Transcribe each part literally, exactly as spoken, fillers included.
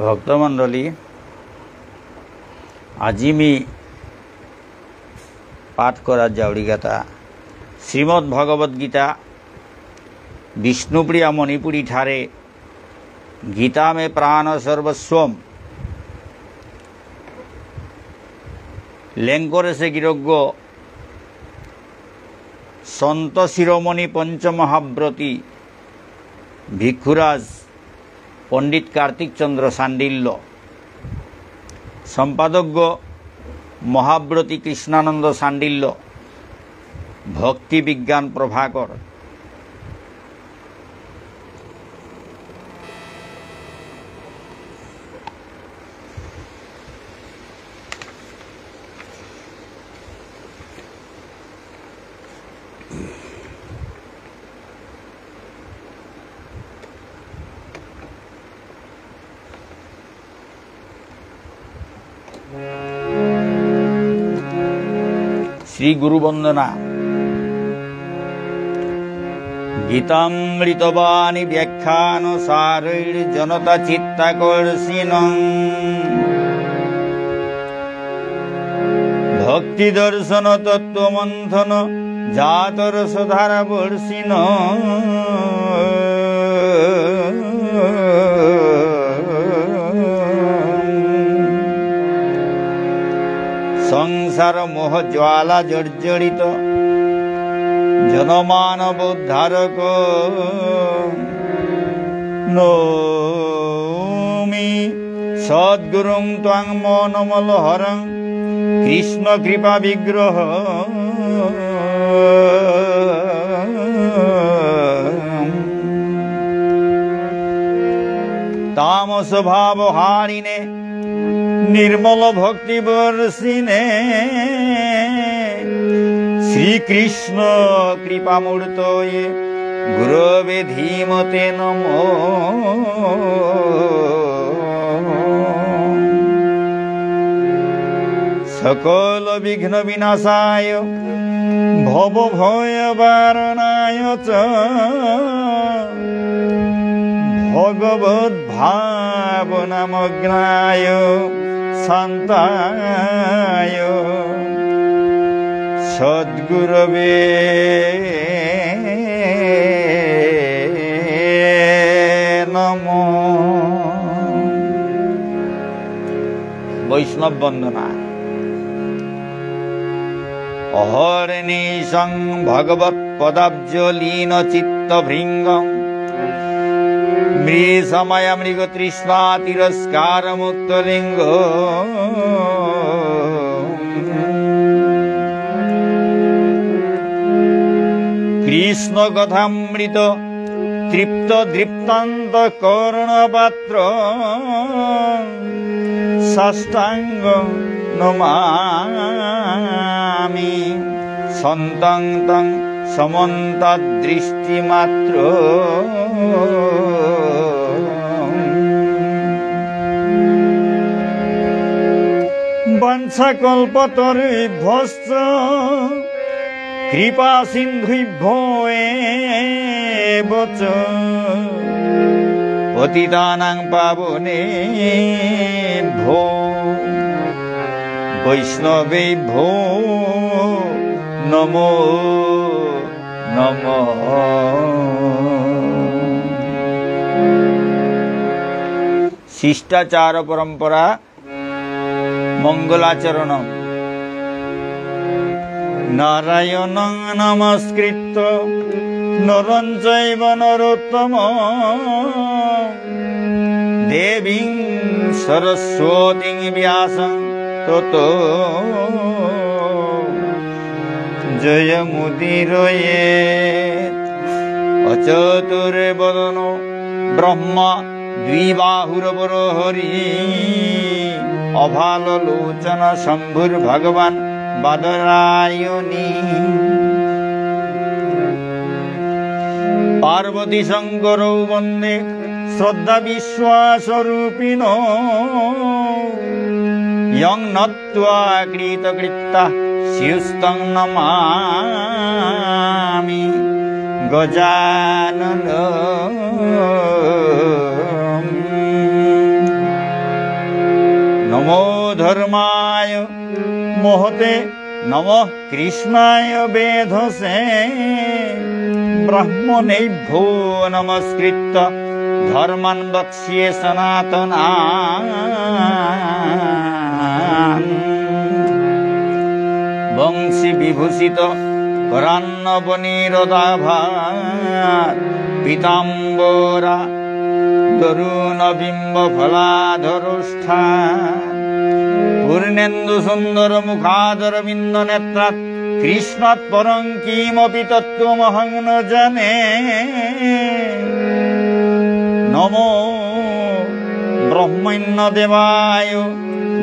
ভক্তমণ্ডলী, আজি মি পাঠ করা যাউরিগাতা শ্রীমদ্ভগবদ্গীতা বিষ্ণুপ্রিয়া মণিপুরী ঠারে গীতা মে প্রাণ সর্বস্বম লেঙ্করেসে গিরকগ সন্ত শিরোমণি পঞ্চমহাব্রতী ভিক্ষুরাজ পণ্ডিত কার্তিক চন্দ্র শাণ্ডিল্য, সম্পাদকগ মহাব্রতী কৃষ্ণানন্দ শাণ্ডিল্য, ভক্তি বিজ্ঞান প্রভাকর। শ্রী গুরু বন্দনা। গীতামৃতবাণী ব্যাখ্যান সারৈর্জনতা চিত্তাকর্ষিণং। ভক্তি দর্শন তত্ত্ব মন্থন জাতর সুধার বর্ষিণ। সংসার মোহ জ্বালা জর্জরিত জনমানবোদ্ধারক। নমি সদ্গুরুং ত্বাং মনোমলহরং কৃষ্ণ কৃপা বিগ্রহ। তামস ভাব হারিণে নির্মল ভক্তি বর্ষিণে শ্রীকৃষ্ণ কৃপামূর্তয়ে গুরবে ধীমতে নমঃ। সকল বিঘ্ন বিনাশায় ভব ভয় বারণায় চ ভগবত ভাবনামগ্নায় শান্তায় সদ্গুরবে নমঃ। বৈষ্ণব বন্দনা। অহর্নিশং ভগবৎ পদাব্জ লীন চিত্ত ভৃঙ্গম মৃষমায়া মৃগ তৃষ্ণা তিরস্কার মুক্ত লিঙ্গ। কৃষ্ণ কথামৃত তৃপ্ত দৃপ্তান্ত করণ পাত্র সাষ্টাঙ্গ নমামি সন্তং তং সমন্তদৃষ্টিমাত্র। বাঞ্ছাকল্পতরুভ্যশ্চ কৃপা সিন্ধুভ্যো এব চ পতিতানাং পাবনেভ্যো বৈষ্ণবেভ্যো নমো নমঃ। শিষ্টাচার পরম্পরা মঙ্গলাচরণম। নারায়ণং নমস্কৃত্য নরং চৈব নরোত্তমম। দেবীং সরস্বতীং ব্যাসং ততো জয়মুদীরয়েৎ। অচতুর্বদন ব্রহ্মা দ্বিবাহুরপর হরি। অভাল লোচন শম্ভুর ভগবান বাদরায়ণী। পার্বতী শঙ্করৌ বন্দে শ্রদ্ধা বিশ্বাস রূপিণ। যং নত্বা কৃতকৃত্যা স্যুস্তং নমামি গজানন। ধর্মায় মহতে নমঃ কৃষ্ণায় বেধসে। ব্রাহ্মণেভ্যো নমস্কৃত্য ধর্মান বক্ষ্যে সনাতনান। বংশী বিভূষিত করান্নবনীরদাভাৎ পীতাম্বরা তরুণবিম্ব ফলাধরোষ্ঠা। পূর্ণেন্দু সুন্দর মুখাদরবিন্দ নেত্রাৎ কৃষ্ণাৎ পরং কিমপি তত্ত্বমহং ন জানে। নমো ব্রহ্মণ্য দেবায়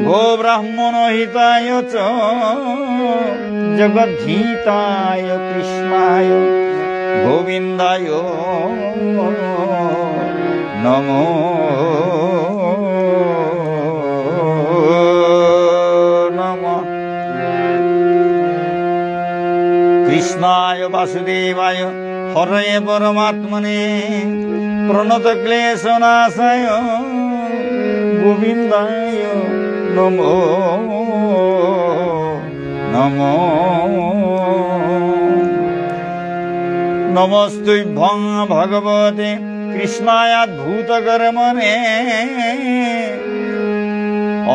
গো ব্রাহ্মণ হিতায় চ জগদ্ধিতায় কৃষ্ণায় গোবিন্দায় নমো নমঃ। কৃষ্ণায় বাসুদেবায় হরয়ে পরমাত্মনে প্রণত ক্লেশ নাশায় গোবিন্দায় নমো নমো নমস্তুভ্যং ভগবতে কৃষ্ণায় অদ্ভুতকর্মণে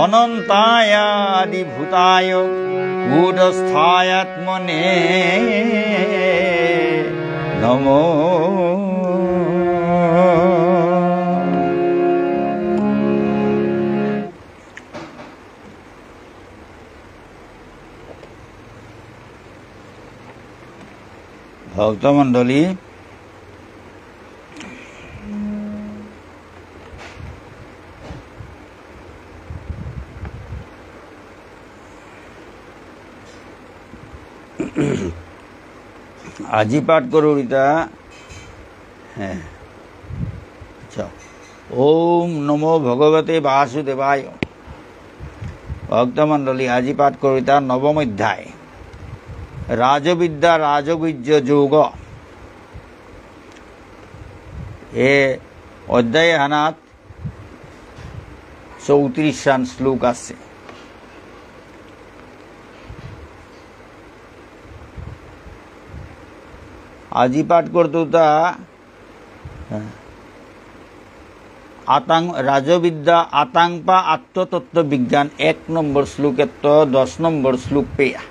অনন্তায় আদিভূতায় কূটস্থায় আত্মনে নমো। ভক্তমণ্ডলী, আজি পাঠ করুরিতা, হ্যাঁ, আচ্ছা, ওম নমো ভগবতে বাসুদেবায়। ভক্তমণ্ডলী, আজি পাঠ করুরিতা নবম অধ্যায়, রাজবিদ্যা রাজগুহ্য যোগ। এ অধ্যায় হানাত চৌত্রিশহান শ্লোক আছে। আজি পাঠ করতুতা, হ্যাঁ, আতাং-, রাজবিদ্যা আতাংপা আত্মতত্ত্ব বিজ্ঞান এক নম্বর শ্লোকেত্ত দশ নম্বর শ্লোক পেয়া।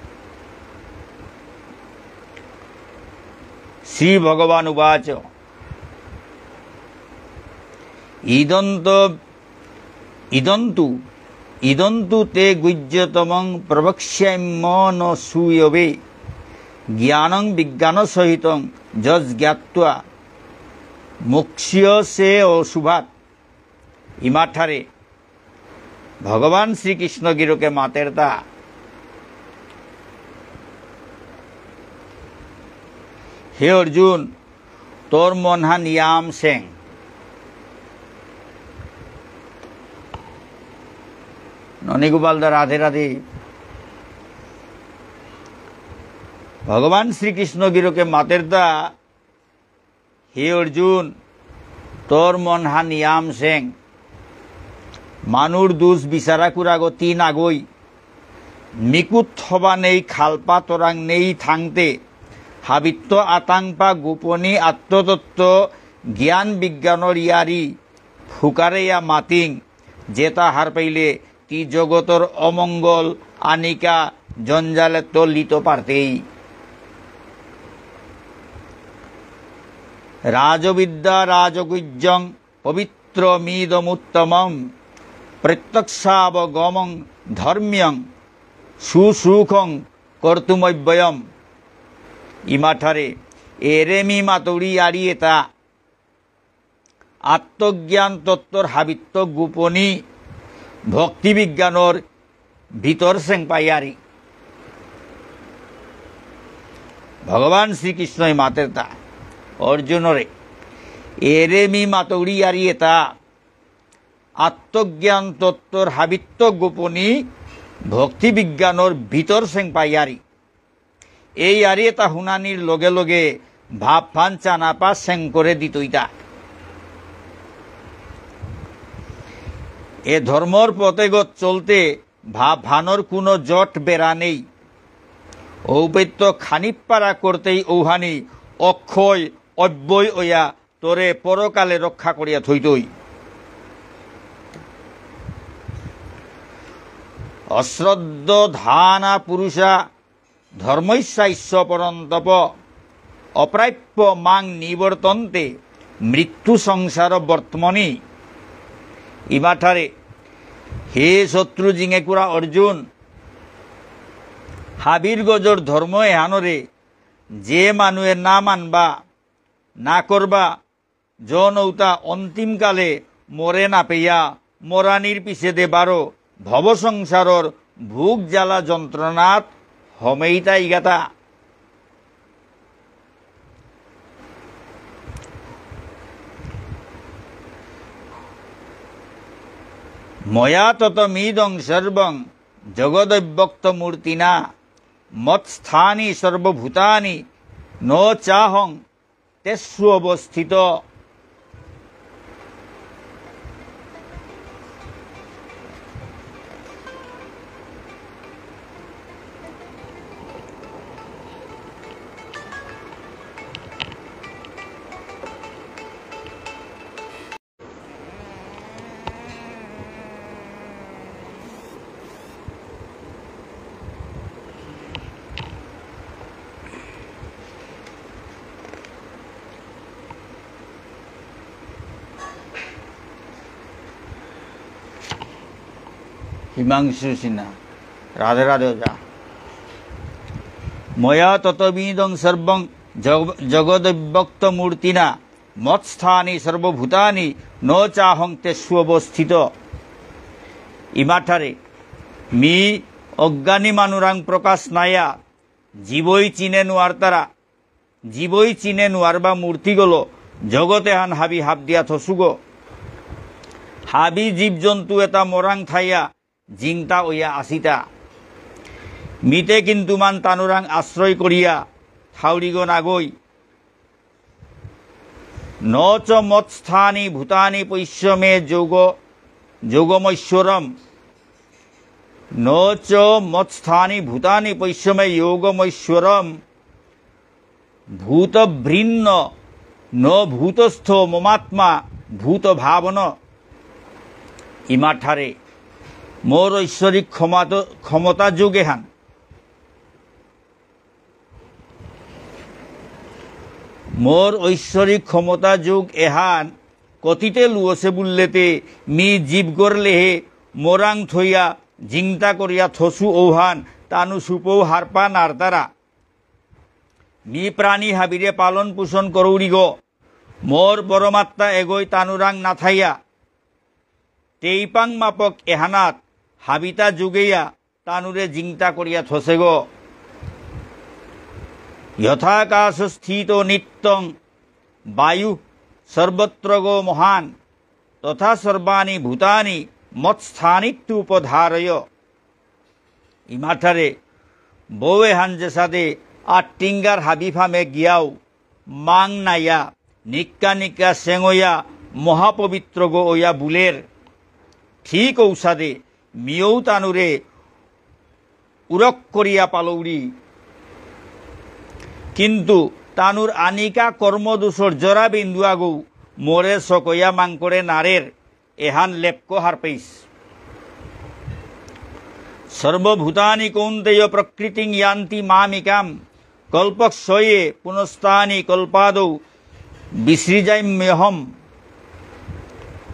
শ্রী ভগবান উবাচ, ইদন্ত, ইদন্তু, ইদন্তু তে গুহ্যতমং প্রবক্ষ্যাম্যনসূয়বে। জ্ঞানং বিজ্ঞানসহিতং যজ্জ্ঞাত্বা মোক্ষ্যসে অশুভাৎ। ইমাঠারে ভগবান শ্রীকৃষ্ণ গিরকে মাতেরতা, হে অর্জুন, তোর মনহান ইয়াম সেং। ননী গোপাল দা রাধে রাধে। ভগবান শ্রীকৃষ্ণ গিরকে মাতেরতা, হে অর্জুন, তোর মনহান ইয়াম সেং। মানুর দুষ বিচারা কুরাগতি নাগই। মিকুত হবা নেই খালপা তোরাং নেই থাংতে। হাবিত্ত আতাংপা গোপনী আত্মতত্ত্ব জ্ঞান বিজ্ঞানর ইয়ারি ফুকারে ইয়া মাতিং। যেতা হারপাইলে তি জগতর অমঙ্গল আনিকা জঞ্জালেত্ত লিত পারতেই। রাজবিদ্যা রাজগুহ্যং পবিত্রমিদমুত্তমম। প্রত্যক্ষাবগমং ধর্ম্যং সুসুখং কর্তুমব্যয়ম। ইমাঠারে এরে মি মাতুরি ইয়ারি এতা আত্মজ্ঞান তত্ত্বর হাবিত্ত গোপনী ভক্তি বিজ্ঞানর ভিতর সেংপা ইয়ারি। ভগবান শ্রীকৃষ্ণই মাতেরতা অর্জুনরে, এরে মি মাতুরি ইয়ারি এতা আত্মজ্ঞান তত্ত্বর হাবিত্ত গোপনী ভক্তি বিজ্ঞানর ভিতর সেংপা ইয়ারি। এই ইয়ারি এতা হুনানির লগে লগে ভাবহান চানাপা সেং করে দিতইতা। এ ধর্মর পথেগত চলতে বা ভানর কোনো জট বেড়া নেই। ঔপেত্য খানিপারা করতেই ঔহানি অক্ষয় অব্যয় ওয়া তোরে পরকালে রক্ষা করিয়া থইতই। অশ্রদ্ধ ধানা পুরুষা ধর্মস্যাস্য পরন্তপ অপ্রাপ্য মাং নিবর্তন্তে মৃত্যু সংসার বর্তমনি। ইমাঠারে হে শত্রু জিঙেকুরা অর্জুন, হাবির গজর ধর্ম এহানরে যে মানুয়ে না মানবা, না করবা, জনৌতা অন্তিমকালে মরে না পেয়া মরানির পিছেদে বারো ভব সংসারর ভোগ জ্বালা যন্ত্রণাত হমেইতা ইগাতা। ময়া ততমিদং সর্বং জগদব্যক্তমূর্তিনা মৎস্থানি সর্বভূতানি ন চাহং তেষ্ববস্থিত। হিমাংশু সিনহা, রাধে রাধে ওজা। ময়া ততমিদং সর্বং জগ-, জগদব্যক্তমূর্তিনা মৎস্থানি সর্বভূতানি ন চাহং তেষ্ববস্থিত। ইমাঠারে মি অজ্ঞানী মানুরাং প্রকাশ নায়া, জীবই চিনে নুয়ারতারা, জীবই চিনে নুয়ারবা মূর্তিগলো, জগতে হান হাবি হাব দিয়া থসুগো। হাবি জীবজন্তু এতা মরাং থাইয়া জিংতা ওয়া আসিতা। মিতে কিন্তু মান তানুরাং আশ্রয় করিয়া থাউরিগ নাগই। ন চ মৎস্থানি ভূতানি পশ্য মে যোগ, যোগমৈশ্বরম। ন চ মৎস্থানি ভূতানি পশ্য মে যোগমৈশ্বরম। ভূতভৃন্ন ন ভূতস্থ মমাত্মা ভূতভাবন। ইমাঠারে মোর ঐশ্বরিক ক্ষমতা, ক্ষমতা যোগ এহান। মোর ঐশ্বরিক ক্ষমতা যোগ এহান কতিতে লুয়সে বুললেতে মি জীব করলেহে মোরাং থইয়া জিংতা করিয়া থসু ঔহান তানু সুপৌ হারপা নারতারা। মি প্রাণী হাবিরে পালন পোষণ করৌরিগ। মোর পরমাত্মা এগই তানুরাং নাথাইয়া। তেইপাং মাপক এহানাত হাবিতা যোগেয়া তানুরে জিংতা করিয়া থসেগ। যথাকাশস্থিতো নিত্যং বায়ু সর্বত্রগো মহান। তথা সর্বাণি ভূতানি মৎস্থানীত্যুপধারয়। ইমাঠারে বৌ এহান যেসাদে আটিঙ্গার হাবি ফামে গিয়াও মাং নায়া নিক্কা নিক্কা সেঙয়া মহাপবিত্রগ ওয়া বুলের। ঠিক ঔসাদে মিয়ৌ তানুরে উরক করিয়া পালৌরি। কিন্তু তানুর আনিকা কর্মদোষর জরা বিন্দুয়াগৌ মোরে সকয়া মাংকরে নারের। এহান লেপকো হারপেইস। সর্বভূতানি কৌন্তেয় প্রকৃতিং যান্তি মামিকাম। কল্পক্ষয়ে পুনস্তানি কল্পাদৌ বিসৃজাম্যহম।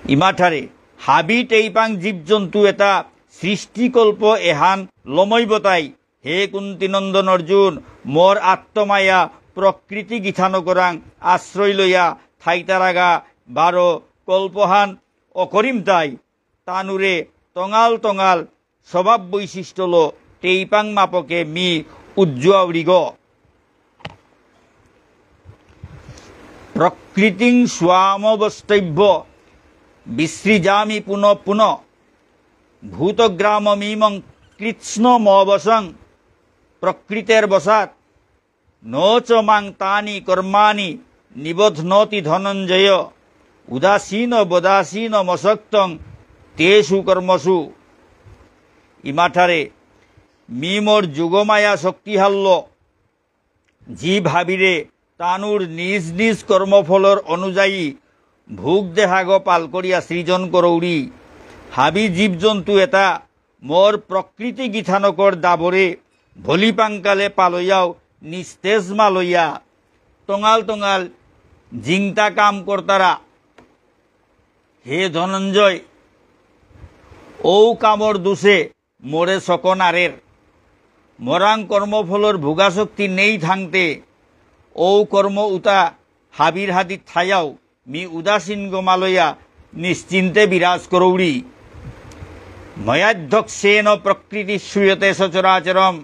ইমাঠারে হাবি টেইপাং জীবজন্তু এতা সৃষ্টিকল্প এহান লমইবতাই। হে কুন্তিনন্দন অর্জুন, মোর আত্মমায়া প্রকৃতি গিথানকরাং আশ্রয় লইয়া থাইতারাগা বারো কল্পহান অকরিম তাই। তানুরে তঙাল তঙাল স্বভাব বৈশিষ্ট্যলো টেইপাং মাপকে মি উজ্জুয়াউরিগ। প্রকৃতিং স্বামবষ্টভ্য বিসৃজামি পুনঃ পুনঃ। ভূতগ্রামমিমং কৃৎস্নমবশং প্রকৃতের্বশাৎ। ন চ মাং তানি কর্মাণি নিবধ্নতি ধনঞ্জয়। উদাসীনবদাসীনমসক্তং তেষু কর্মসু। ইমাঠারে মি মোর যোগমায়া শক্তি হাল্ল জীব হাবিরে তানুর নিজ নিজ কর্মফলর অনুযায়ী ভোগ দেহাগ পাল করিয়া সৃজন করৌরি। হাবি জীবজন্তু এতা মোর প্রকৃতি গিথানকর দাবরে ভলি পাঙ্কালে পালয়াও নিস্তেজ মালয়া। টঙাল টঙাল জিংতা কাম করতারা। হে ধনঞ্জয়, ঔ কামর দুষে মোরে সকনারের। মরাং কর্মফলর ভোগাসক্তি নেই থাংতে ঔ কর্ম উতা হাবির হাদিত থায়াও মি উদাসীন গমালয়া নিশ্চিন্তে বিরাজ করৌরি। ময়াধ্যক্ষেণ প্রকৃতি শ্রূয়তে সচরাচরম।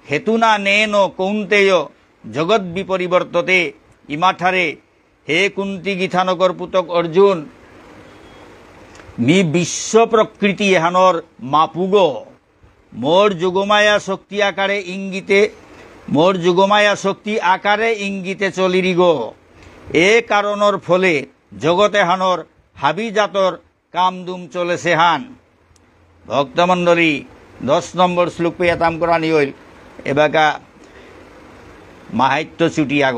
হেতুনা নেন কৌন্তেয় জগৎ বিপরিবর্ততে। ইমাঠারে হে কুন্তি গিথানকর পুতক অর্জুন, মি বিশ্ব প্রকৃতি এহানর মাপুগ। মোর যোগমায়া শক্তি আকারে ইঙ্গিতে, মোর যোগমায়া শক্তি আকারে ইঙ্গিতে চলিরিগ। এ কারণর ফলে জগত এহানর হাবি জাতর কামদুম চলেসে হান। ভক্তমণ্ডলী, দশ নম্বর শ্লোক পেয়া তাম করানি হইল। এবাকা মাহাত্ম্য চুটি আগ।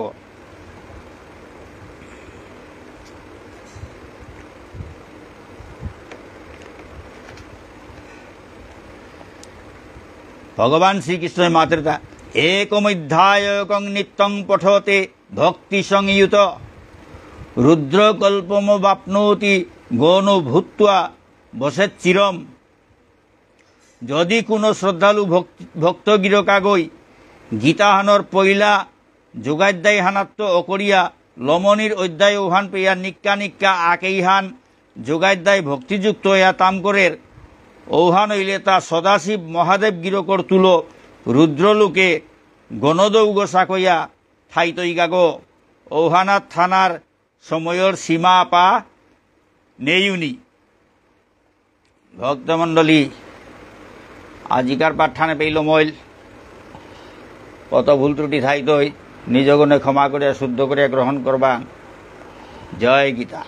ভগবান শ্রীকৃষ্ণ মাতেরতা, একমধ্যায়কং নিত্যং পঠতে ভক্তি সংযুত রুদ্রকল্পমবাপ্নোতি গৌণ ভূত্বা বসেচ্চিরম। যদি কোনো শ্রদ্ধালু ভক্ত, ভক্ত গিরকাগই গীতাহানর পইলা যোগাধ্যায় হানাত্ত অকরিয়া লমনির অধ্যায় ঔহান পেয়া নিক্কা নিক্কা আকেইহান যোগাধ্যায় ভক্তিযুক্ত ইয়া তাম করের, ঔহান হইলে তা সদাশিব মহাদেব গিরকর তুলো রুদ্রলোকে গণদৌগ সাকয়া থাইতইগাগো। ঔহানাত থানার সময়র সীমা আপা নেইউনি। ভক্তমণ্ডলী, আজিকার পাঠহানে পেইল মইল, কত ভুল ত্রুটি থাইতই, নিজগুণে ক্ষমা করে শুদ্ধ করে গ্রহণ করবা। জয় গীতা।